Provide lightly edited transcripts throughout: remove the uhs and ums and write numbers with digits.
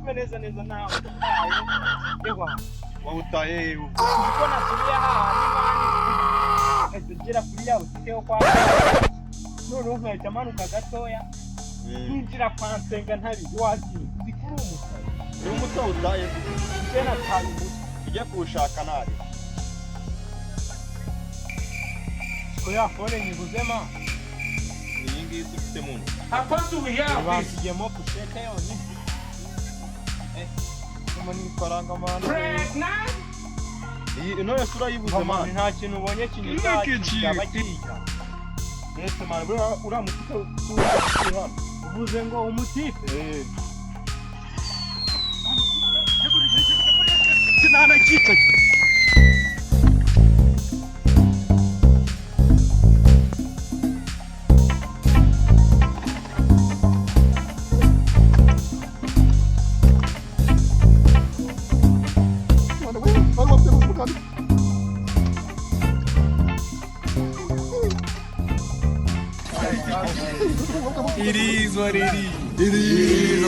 Umutwe neza neza nawe utaye ewa. Wawutaye? Kuko nasubiye hahandi, man, nkahita ngera kuri ya butike yo kwa, noneho nkahita manuka gatoya, nkinjira kwa Nsenga ntabizi. Wagiye uzi ko uri umusazi. Ni umutwe wawutaye? Njye nataye umutwe. Ujye kuwushaka ntari. Ko ya phone nyibuze, ma? Ni iyi ngiyi ufite mu ntoki. Apostle, we hear of this. Bansigiyemo pochette yonyine. Mo n'ifaranga, man. Pregnant? Iyi ino yose urayibuze? Man, Man, nta kintu ubonye Look at you. cyaba kijya. Mbese, man, buriya uriya mutwe uri hano. Uvuze ngo umutipe? Eh. Sinanakica. It is what it is.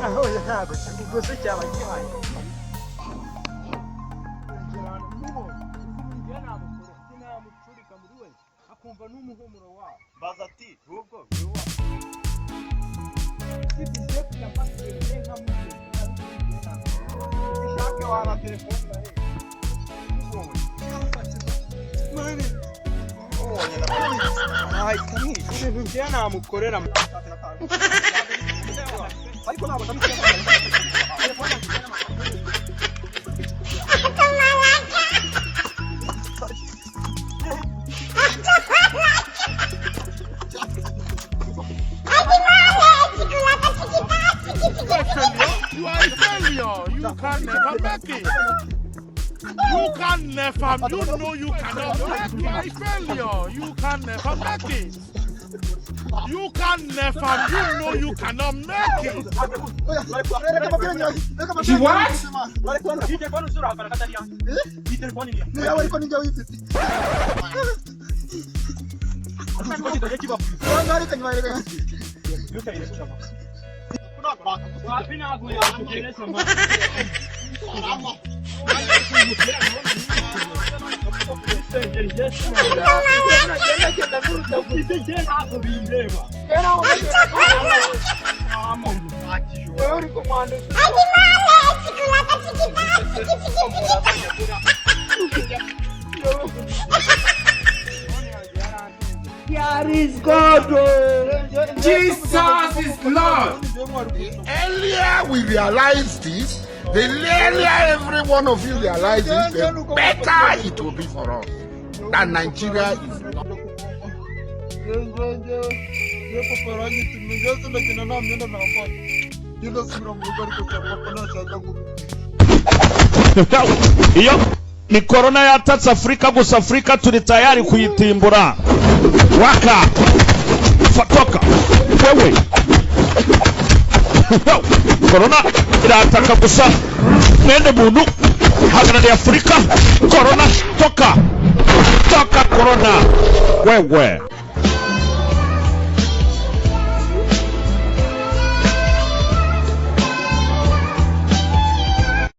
Aho ntabwo gusa cyaba gihaye. Akumva n'umuhumuro wawo. Baza ati ahubwo. Ishake wana telefone na he. Ubonye na Ahita mwica ibintu njye namukorera. Ariko ntabwo. You are a failure. You can never make it. You can never, you know you cannot make it. You are a failure. You can never make it. You can never, you know you cannot make it. She what? Iyi telefone usurahakana ko atari iyanjye. Iyi telefone ni iyanjye. Yawe ariko nijya wifite. Ikigo kitajya kiba. Reka nyuma, reka. Wapi, ntabwo yakugereza, man. Ntabwo bindeba. Wowe uri kumwandika. Here is God. Oh. Jesus is Lord. The earlier we realize this, the earlier every one of you realizes, the better it will be for us. That Nigeria is not. Njye papa aranyitumye, njye ndagenda nta myenda nambaye, njye ndasubira mu rugo, ariko cya papa ntashaka ngo Iyo ni korona yatatse Afurika gusa, Afurika turi tayari kuyitimbura. Waka fatoka wewe, korona irataka gusa mwene muntu hagarariye Afurika. Korona toka, toka korona wewe.